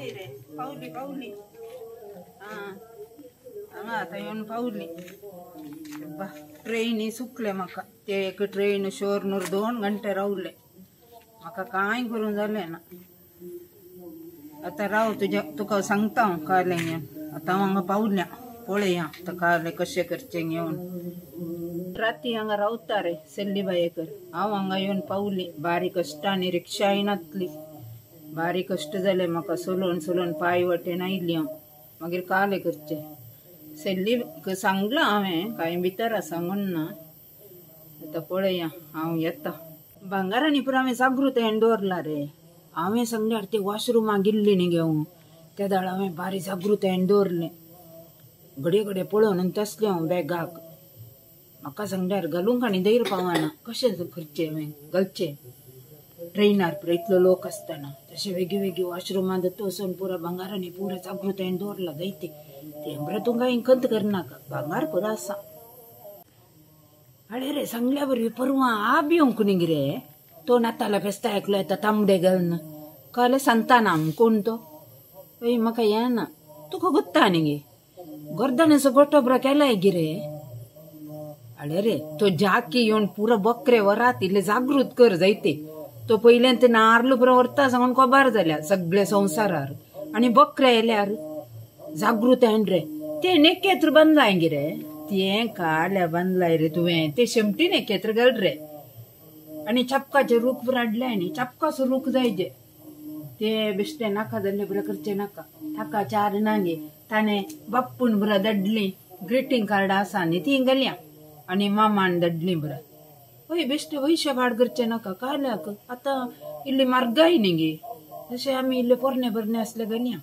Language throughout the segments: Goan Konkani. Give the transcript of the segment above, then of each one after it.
पावली रे, पावली पावली. हां हांगा आतां येवन पावली. बा ट्रेनी सुकले म्हाका. ते एक ट्रेन शोरनूर 2 घंटे रावले. म्हाका कांय करूंक जालें ना. आतां राव तुज्या तुका सांगता हांव कालें घेवन. आतां हांव हांगा पावल्या, पळया आतां कालें कशें करचें घेवन. राती हांगा रावता रे सेल्ली बायेकर. हांव हांगा येवन पावली. बारीक कश्टांनी रिक्षाय नातली. बारीक कश्ट जाले म्हाका. सोलोवन सोलोवन पांय वटेन आयली हांव. मागीर कालें करचें. सेल्ली सांगलां हांवें, कांय भितर आसा म्हूण ना. आतां पळया हांव येता. भांगारांनी पुरो हांवें जागृतायेन दवरला रे. हांवें सांगल्यार ते वॉशरुमाक गेल्ली न्ही घेवन, त्या दाळ हांवें बारीक जागृतायेन दवरलें. घडये घडये पळोवन तसलें हांव बॅगाक. म्हाका सांगल्यार घालूंक आनी धैर्य पावना. कशें करचें हांवें घालचें ट्रेनार पुरो इतलो लोक आसतना. तशें वेगळी वेगळी वॉशरुमांत वचून पुरो भांगारांनी पुरो जागृतायेन दवरला जायते. तें बरें तूं कांय खंत करनाका, भांगार पुरो आसा. अळे रे सांगल्या बरी परवां आब येवंक न्ही रे. तो नाताला फेस्ता एकलो येता तांबडे घालून. काले सांगता कोण तो. हय म्हाका येना. तुका गोत्ता न्ही गे गर्दनेचो गोटो बरो केलाय गी रे. अळे रे तो जाकी येवन पुरो बकरे वरात इल्ले जागृत कर जायते. तो पयल्यान ते नार्ल पुरो व्हरता सांगून कोबार जाल्या सगळे संवसारार. आनी बकरे येयल्यार जागृतायेन रे. ते नेकेत्र बांदलाय गी रे. तें काल्या बांदलाय रे तुवें. ते शेमटी नेकेत्र घाल रे. आनी चापकाचे रूख पुरो हाडले न्ही. चापकाचो रूख जायजे. ते बेश्टे नाका जाल्ले बरें करचें नाका. ताका 4 नांगे ताणें बाप्पून बरो धाडली ग्रिटींग कार्डां आसा न्ही तीं घालया. आनी मामान धाडली बरें. हय बेश्टे पयशे पाड करचें नाका काल्याक. आतां इल्ली म्हारगाय न्ही गे. तशें आमी इल्ले पोरणे पोरणे आसले घालया.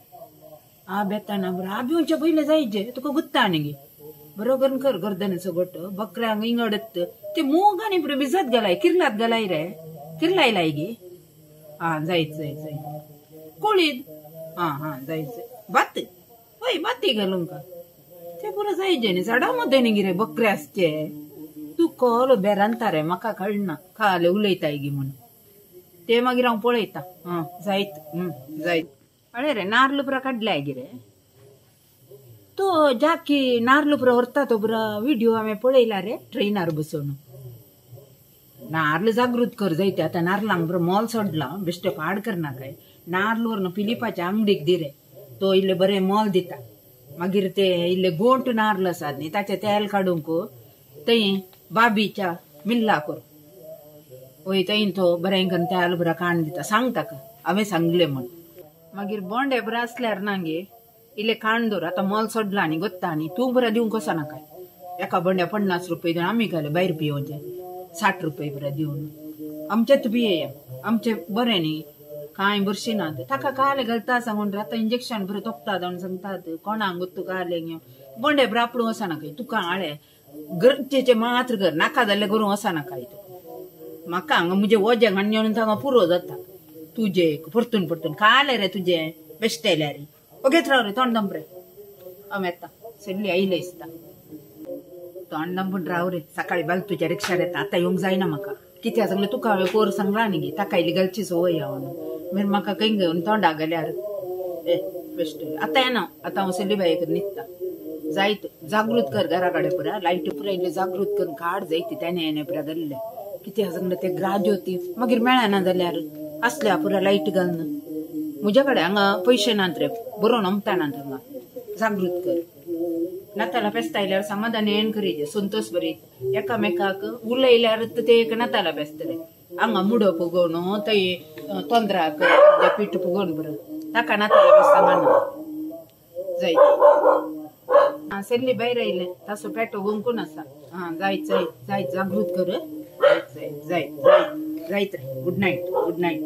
आ बेताना बरें आ बिवचे पयलें जायचे. तुका गुत्ता न्ही गे. बरोबर कर गर्दनेचो गोटो. बकऱ्यांक इंगडत ते मूग आनी बरें भिजत घालाय. किर्लात घालाय रे. किर्लाय लाय गे. आं जायत जायत जायत. कोळीद आं हां जायत जायत. भात हय भाती घालूंक ते पुरो जायचे न्ही. झाडां मदें न्ही रे बकरे आसचे. तूं कोलो बेरांता रे म्हाका कळना काले उलयताय गी म्हूण. ते मागीर हांव पळयता. आं जायत जायत. अळे रे नार्ल पुरो काडल्याय गी रे. तो जाकी नार्ल पुरो व्हरता तो पुरो विडियो हांवें पळयला रे ट्रेनार बसून. नार्ल जागृत कर जायते. आतां नार्लांक बरो मोल सोडला. बेश्टे पाड करनाकाय. नार्ल व्हरून फिलिपाच्या आंगडीक दी रे. तो इल्ले बरें मोल दिता. मागीर ते इल्ले गोंट नार्ल आसात न्ही ताचें तेल काडूंक थंय बाबीच्या मिल्ला कर. वय थंय तो बरें करून तेल बरें काण दिता. सांग ताका हांवें सांगलें म्हूण. मागीर बोंडे बरें आसल्यार ना गे इल्ले काण दवर. आतां मोल सोडला न्ही गोत्ता न्ही. तूं बरें दिवंक वचनाकाय. एका बोंड्या 50 रुपये दिवन आमी घाले भायर पियोवचें 60 रुपये बरें दिवन. आमचेच पियेया. आमचें बरें न्ही कांय बुरशी ना. ताका काले घालता सांगून आतां इंजेक्शन बरें तोपता जावन सांगतात. कोणाक गोत्तू काले घेवन बोंडे बरें आपडूंक वचनाकाय. तुका हाळे गरजेचें मात्र कर. नाका जाल्लें करूंक वचनाकाय तूं. म्हाका हांगा म्हजें वजें हाडून येवन हांगा पुरो जाता. तुजें परतून परतून काले रे तुजें बेश्टेल्या रे. ओगेच राव रे तोंड दंप रे. हांव येता. सगळी आयले दिसता. तोंड दंपून राव रे. सकाळी बाल तुज्या रिक्षार येता. आतां येवंक जायना म्हाका. कित्याक सांगलें तुका हांवें पोर सांगला न्ही गे. ताका इल्ली घालची संवय हांव. मागीर म्हाका खंय घेवन तोंडाक घाल्यार ए बेश्टे. आतां येना. आतां हांव सेल्ली बायेक न्हिदता. जायत जागृत कर घरा कडेन पुरा लायटी पुरा इल्ले जागृत करून काड जायती. तेणे येणे पुरा घाल्ले. कित्याक सांगलें ते ग्राज्योती मागीर मेळना जाल्यार आसल्या पुरा लायट घालून. म्हज्या कडेन हांगा पयशे नात रे. बरोवन अमता नात हांगा. जागृत कर. नाताला फेस्ता आयल्यार समाधान करीजे. संतोष बरी एकामेकाक उलयल्यार ते एक नाताला फेस्त रे. हांगा मुडो फुगोवन थंय तोंद्राक पीठ फुगोवन बरें ताका नाताला फेस्ता मानना जायत. आं सेल्ली भायर आयलें. ताचो पेटो गोंकून आसा. आं जायत जायत जायत. जागृत कर. जायत जायत जायत जायत रे. Good night. Good night.